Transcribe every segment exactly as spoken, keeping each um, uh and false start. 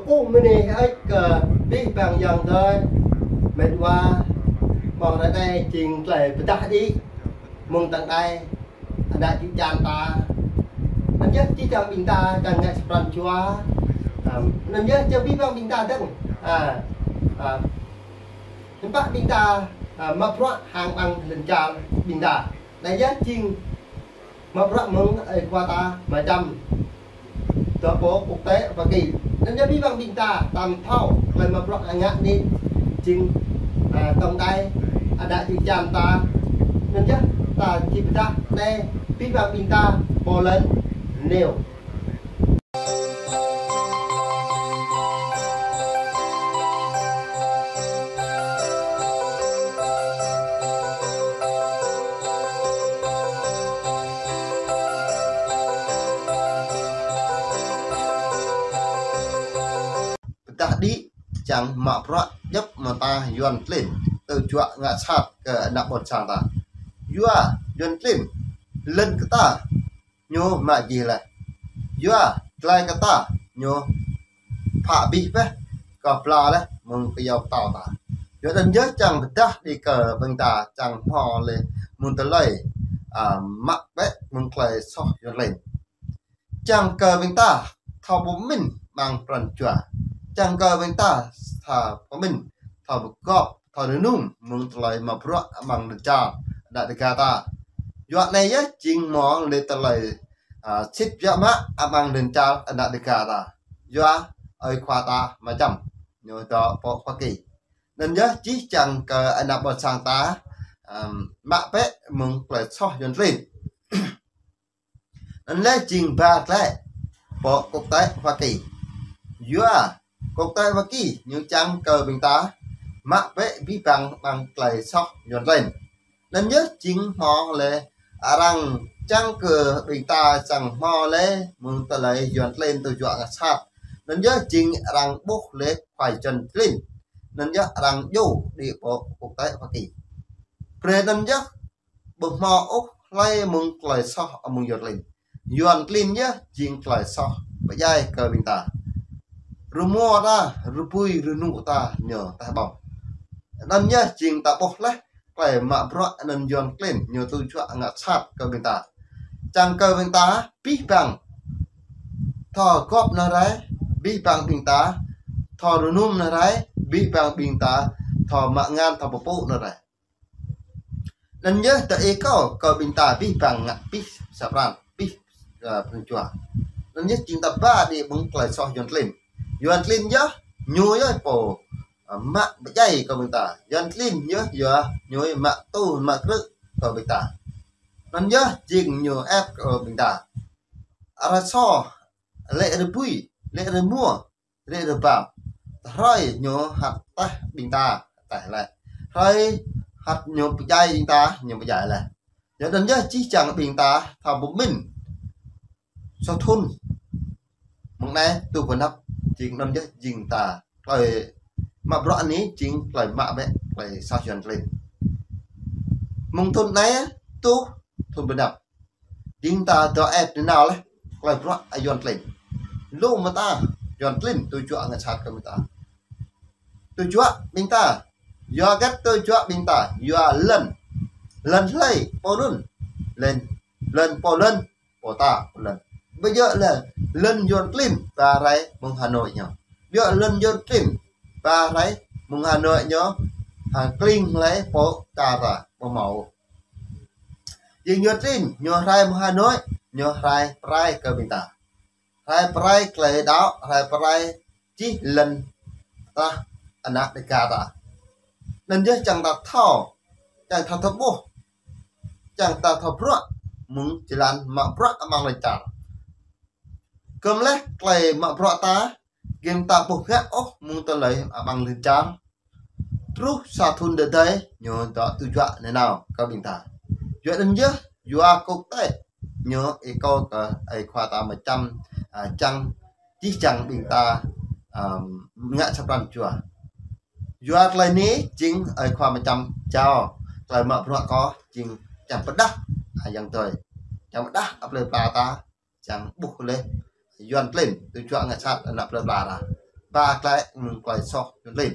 Ơ, mơ̆ng anai hơơč kơ abih bang ayŏng adơi, met wa, ƀơ̆ng ră anai jing tơlơi pơdah đĭ mơ̆ng tơ̆ng đai ană čư̆ čan ta. Anŭn yơh čih čang ƀing ta čang ngă sa pran jua. Ăm, anŭn yơh čang abih bang ƀing ta dơ̆ng. A, a, hiư̆m pă ƀing ta, a, mă bruă hăng amăng lŏn čar ƀing ta. Anai yơh jing mă bruă mơ̆ng ơi khua ta Ama Čăm dŏ pơ quốc tế Hoa Kỳ. Anŭn yơh abih bang ƀing ta tam thâo tơlơi mă bruă ngă anai jing, a, tơ̆ng đai ană čư̆ čan ta. Anŭn yơh ta či pơdah anai abih bang ƀing ta pô lŏn neo. Pơdah đĭ čang mă bruă djŏp mơta Yuan klin tơjuă ngă sat kơ ană ƀôn sang ta. Yua Yuan klin lŏn kơ ta ñu mă jih laih. Yua glai kơ ta ñu phă abih bĕ kơ pla laih mơ̆ng kơyâo kơtâo ta. Yua anŭn yơh čang pơdah đĭ kơ ƀing ta čang hmâo laih mơ̆ng tơlơi, a, mă bĕ mơ̆ng tơlơi soh Yuan klin. Čang kơ ƀing ta thâo pơmĭn amăng pran jua. Čang kơ ƀing ta thâo pơmĭn, thâo pơgop, thâo rơnŭm mơ̆ng tơlơi mă bruă amăng lŏn čar ană Dêga ta. Yua anai yơh jing hmâo laih tơlơi, a, sĭt biă mă amăng lŏn čar ană Dêga ta. Yua ơi khua ta Ama Čăm ñu dŏ pơ Hoa Kỳ. Anŭn yơh čih čang kơ ană ƀôn sang ta, ăm, mă bĕ mơ̆ng tơlơi soh Yuan klin. Anŭn laih jing ba glaĭ pơ quốc tế Hoa Kỳ. Yua quốc tế Hoa Kỳ ñu čang kơ ƀing ta mă bĕ abih bang amăng tơlơi soh Yuan klin. Anŭn yơh jing hmâo laih arăng čang kơ ƀing ta čang hmâo laih mơ̆ng tơlơi Yuan klin tơjuă ngă sat. Anŭn yơh jing arăng ƀuh laih khua Yuan klin. Anŭn yơh arăng djru đĭ pơ quốc tế Hoa Kỳ. Brơi anŭn yơh ƀu hmâo ôh hlơi mơ̆ng tơlơi soh amăng Yuan klin. Yuan klin yơh jing tơlơi soh pơdjai kơ ƀing ta. Rơmô ta, rơbui rơnŭk ta ñu tah ƀơ̆ng. Anŭn yơh jing ta ƀuh laih tơlơi mă bruă anŭn Yuan klin ñu tơjuă ngă sat kơ ƀing ta. Čang kơ ƀing ta abih bang thâo gop nao rai, abih bang ƀing ta thâo rơnŭm nao rai, abih bang ƀing ta thâo mă ngăn thâo pơpŭ nao rai. Anŭn yơh ta ih kâo kơ ƀing ta abih bang ngă abih sa pran, abih, a, pran jua. Anŭn yơh jing ta ba đĭ mơ̆ng tơlơi soh Yuan klin. Yuan klin yơh ñu yơh pô, a, mă pơdjai kơ ƀing ta. Yuan klin yơh, yua ñu mă tŭ mă krư̆ kơ ƀing ta. Anŭn yơh jing ñu ĕp kơ ƀing ta. Arăng soh, lĕ rơbui, lĕ rơmô, rĕ rơbam. Hrơi ñu hăt tah ƀing ta, tah laih. Hrơi hăt ñu pơdjai ƀing ta, ñu pơdjai laih. Yua anŭn yơh čih čang ƀing ta thâo pơmĭn. Sa thŭn mơ̆ng anai truh pơ anăp, jing anŭn yơh jing ta tơlơi mă bruă anai jing tơlơi mă bĕ tơlơi soh Yuan klin. Mơ̆ng thŭn anai truh thŭn pơ anăp. Jing ta dŏ ĕp nanao laih tơlơi bruă Yuan klin. Lu mơta Yuan klin tơjuă ngă sat kơ ƀing ta. Tơjuă ƀing ta. Yua hơget tơjuă ƀing ta? Yua lŏn. Lŏn hlơi pô anŭn? Lŏn, lŏn pô lŏn, pô ta pô lŏn. Ƀu djơ̆ lĕ lŏn Yuan klin ba rai mơ̆ng Hà Nội ñu. Ƀu djơ̆ lŏn Yuan klin ba rai mơ̆ng Hà Nội ñu. Hăng klin hlơi pô ta ta ƀu hmâo. Jing Yuan klin ñu rai mơ̆ng Hà Nội, ñu rai pơrai kơ ƀing ta. Rai pơrai tơlơi đaŏ, rai pơrai čih lŏn tah ană Dêga ta. Anŭn yơh čang ta thâo, čang ta thâo ƀuh, čang ta thâo bruă mơ̆ng jơlan mă bruă amăng lŏn čar. Gơ̆m laih tơlơi mă bruă ta, gơ̆m ta ƀu ngă ôh mơ̆ng tơlơi amăng lŏn čar. Truh sa thŭn tơdơi ñu dŏ tơjuă nanao kơ ƀing ta. Yua anŭn yơh, yua quốc tế ñu ih kâo kơ ơi khua ta Ama Čăm, a, čang čih čang ƀing ta, ăm, ngă sa pran jua. Yua tơlơi anai jing ơi khua Ama Čăm jao tơlơi mă bruă kâo jing čang pơdah, a, ayŏng adơi. Čang pơdah, a, plơi pla ta, čang ƀuh laih Yuan klin tơjuă ngă sat ană plơi pla ta. ba glaĭ mơ̆ng tơlơi soh Yuan klin.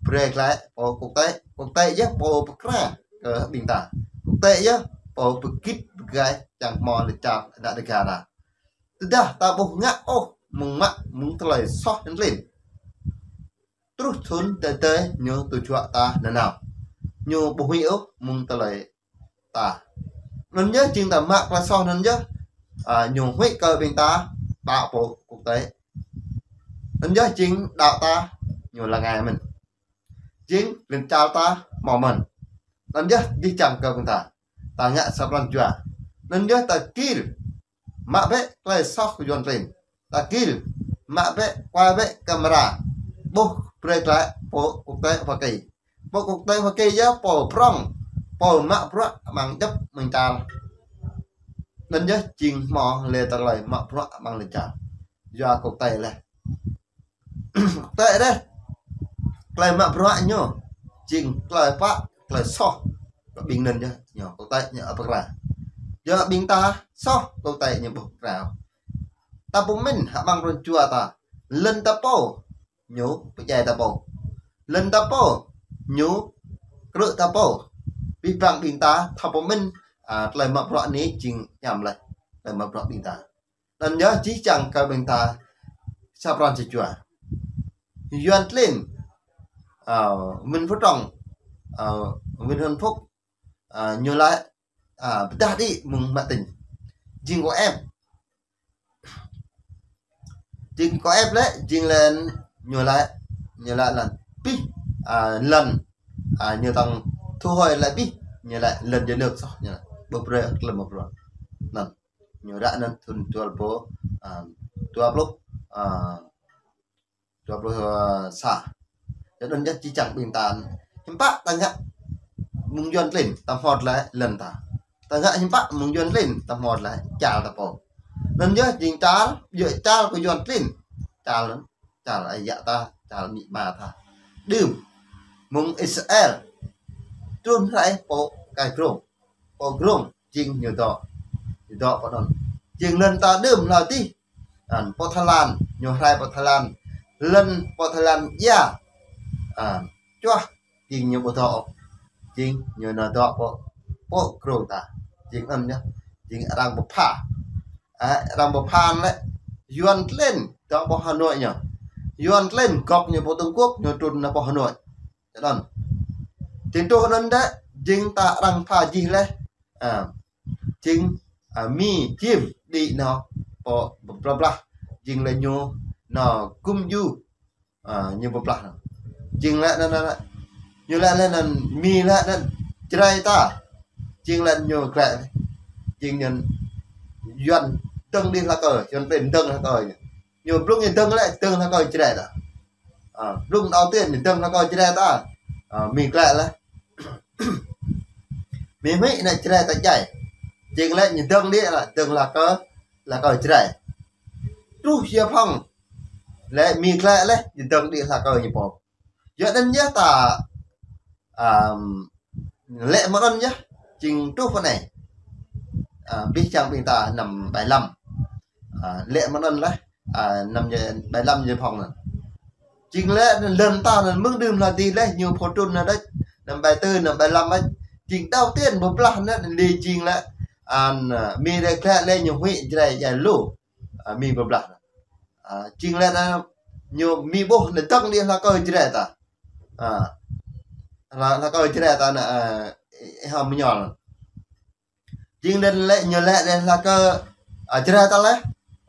Brơi glaĭ pô quốc tế, quốc tế yơh pô pơkra kơ ƀing ta. Quốc tế yơh pô pơgĭt pơgai čang hmâo lĕ čar ană Dega ta. Tơdah ta ƀu ngă ôh mơ̆ng mă mơ̆ng tơlơi soh Yuan klin, truh thŭn tơdơi ñu tơjuă ta nanao. Ñu ƀu huĭ ôh mơ̆ng tơlơi ta. Anŭn yơh jing ta mă tơlơi soh anŭn yơh, a, ñu huĭ kơ ƀing ta ƀă pô quốc tế. Anŭn yơh jing đaŏ ta ñu lăng ai mơ̆n. Jing lŏn čar ta hmâo mơ̆n. Anŭn yơh dih čang kơ ƀing ta. Ta ngă sa pran jua. Anŭn yơh ta gir mă bĕ tơlơi soh kơ Yuan klin. Ta gir mă bĕ, kuai bĕ kamera. Ƀuh brơi glaĭ pô quốc tế Hoa Kỳ. Pô quốc tế Hoa Kỳ yơh pô prŏng, pô mă bruă amăng djŏp mơ̆ng čar. Anŭn yơh jing hmâo lĕ tơlơi mă bruă amăng lŏn čar. Yua quốc tế lĕ. Quốc tế dêh. Tơlơi mă bruă ñu jing tơlơi pă, tơlơi soh kơ ƀing anŭn yơh, ñu quốc tế ñu ăp pơkra. Yua ƀing ta soh, quốc tế ñu ƀu pơkra. Ta pơmĭn hăng ƀăng run jua ta. Lŏn ta pô, ñu pơdjai ta pô. Lŏn ta pô, ñu krư̆ ta pô. Abih bang ƀing ta thâo pơmĭn, a, tơlơi mă bruă anai jing hiam lĕ. Tơlơi mă bruă ƀing ta. Anŭn yơh dih čang kơ ƀing ta sa pran sa jua. Yuan klin, a, Nguyễn Phú Trọng, a, Nguyễn Xuân Phúc, a, ñu laĭ, a, pơdah đĭ mơ̆ng mă tĭng. Jing kơ ĕp. Jing kơ ĕp lĕ, jing lĕ ñu laĭ, ñu laĭ lăn. Pih, a, lăn, a, ñu tăng thu hồi lĕ pih, ñu laĭ lăn nhà nước soh, ñu laĭ. Ƀu brơi tơlơi mă bruă. Anŭn. Ñu ră anŭn thŭn dua rơbâo, a, dua pluh, a, dua pluh, a, sa. Yua anŭn yơh dih čang ƀing ta. Hiư̆m pă ta ngă mơ̆ng Yuan klin ta hmâo lĕ lŏn ta. Ta ngă hiư̆m pă mơ̆ng Yuan klin ta hmâo lĕ čar ta pô. Anŭn yơh jing čar, yua čar kơ Yuan klin. Čar anŭn, čar ayă ta, čar amĭ ama ta. Đưm mơ̆ng Israel. Trŭn rai pô kai krông. Pô krông jing ñu dŏ. Ñu dŏ pơ anŭn. Jing lŏn ta đưm hlâo dih. An, pô Thái Lan, ñu rai pô Thái Lan. Lŏn pô Thái Lan ia. An, čuah jing ñu ƀu dŏ. Jing ñu nao dŏ pô, pô krông ta. Jing anŭn yơh. Jing arăng pơpha. A, arăng pơpha lĕ. Yuan klin dŏ pơ Hà Nội ñu. Yuan klin gŏk ñu pơ Trung Quốc, ñu trŭn nao pơ Hà Nội. Čơđon. Jing truh anŭn dêh, jing ta arăng pha jih lĕ. A, jing, a, Mi, Jim, đĭ nao pơ blah blah. Jing lĕ ñu nao gum dju. A, ñu blah blah. Jing lĕ anŭn, anŭn, anŭn. Ñu lĕ, lĕ anŭn, Mi lĕ anŭn. Jrai ta. Jing lĕ ñu glaĭ. Jing ñu Yuan dơ̆ng đĭ hlakơ, Yuan klin dơ̆ng hlakơ ñu. Ñu blung ñu dơ̆ng lĕ, dơ̆ng hlakơ Jrai ta. A, blung đầu tiên ñu dơ̆ng hlakơ Jrai ta. A, Mi glaĭ lĕ. Mi huĭ anŭn Jrai ta djai. Jing lĕ ñu dơ̆ng đĭ lĕ, dơ̆ng hlakơ, hlakơ Jrai. Truh Giải Phóng. Lĕ Mi glaĭ lĕ, ñu dơ̆ng đĭ hlakơ ñu pô. Yua anŭn yơh ta, ăm, lĕ mơ̆ng anŭn yơh, jing truh pơ anai. A, abih čang ƀing ta năm bảy lăm. A, lĕ mơ̆ng anŭn lĕ, a, năm bảy lăm Giải Phóng anŭn. Jing lĕ lŏn ta anŭn mơ̆ng đưm hlâo dih lĕ ñu pô trŭn anŭn đôč, năm bảy tư, năm bảy lăm đôč. Jing đầu tiên blah blah anŭn lĕ jing lĕ, an, a, Mi lĕ glaĭ lĕ ñu huĭ Jrai djai lu. A, Mi blah blah. A, jing lĕ anŭn ñu Mi ƀuh anŭn dơ̆ng đĭ hlakơ Jrai ta. A, hla-, hlakơ Jrai ta anŭn, a, ih hăm mơñol. Jing lĕ lĕ ñu lĕ lĕ hlakơ, a, Jrai ta lĕ.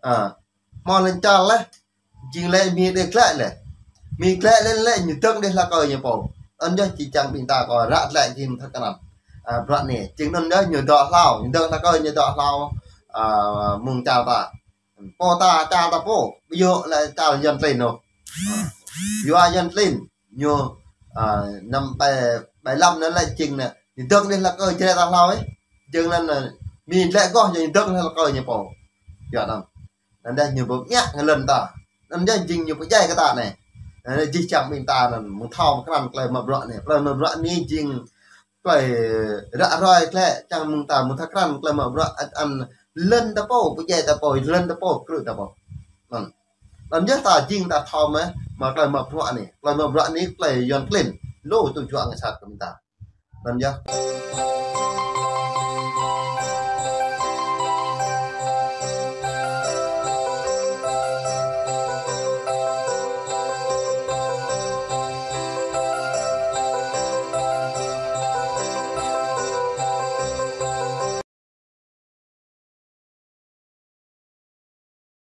A, hmâo lŏn čar lĕ. Jing lĕ Mi đĭ glaĭ lĕ. Mi glaĭ lĕ lĕ ñu dơ̆ng đĭ hlakơ ñu pô. Anŭn yơh dih čang ƀing ta kơ ră glaĭ jing thâo krăn. A, bruă anai. Jing anŭn yơh ñu dŏ hlâo, ñu dơ̆ng hlakơ ñu dŏ hlâo. A, mơ̆ng čar ta. Pô ta, čar ta pô, ƀu djơ̆ lĕ čar Yuan klin ôh. Yua Yuan klin, ñu, a, năm bảy, bảy lăm anŭn lĕ jing anŭn, ñu dơ̆ng đĭ hlakơ Jrai ta hlâo ih. Jing anŭn, a, Mi glaĭ gŏh, ñu dơ̆ng đĭ hlakơ ñu pô. Yua anŭn. Anŭn dêh ñu pơmă ngă lŏn ta. Anŭn dêh jing ñu pơdjai kơ ta anai. Anŭn dêh dih čang ƀing ta anŭn, mơ̆ng thâo mơ̆ng krăn tơlơi mă bruă anai. Tơlơi mă bruă anai jing tơlơi ră ruai tơlơi čang mơ̆ng ta, mơ̆ng thâo krăn tơlơi mă bruă an, an lŏn ta pô, pơdjai ta pô, lŏn ta pô, krư̆ ta pô. Anŭn. Anŭn yơh ta jing ta thâo mơ̆, Mă tơlơi mă bruă anai, tơlơi mă bruă anai, tơlơi Yuan klin. Lu tŭ juă ngă sat kơ ƀing ta. Anŭn yơh.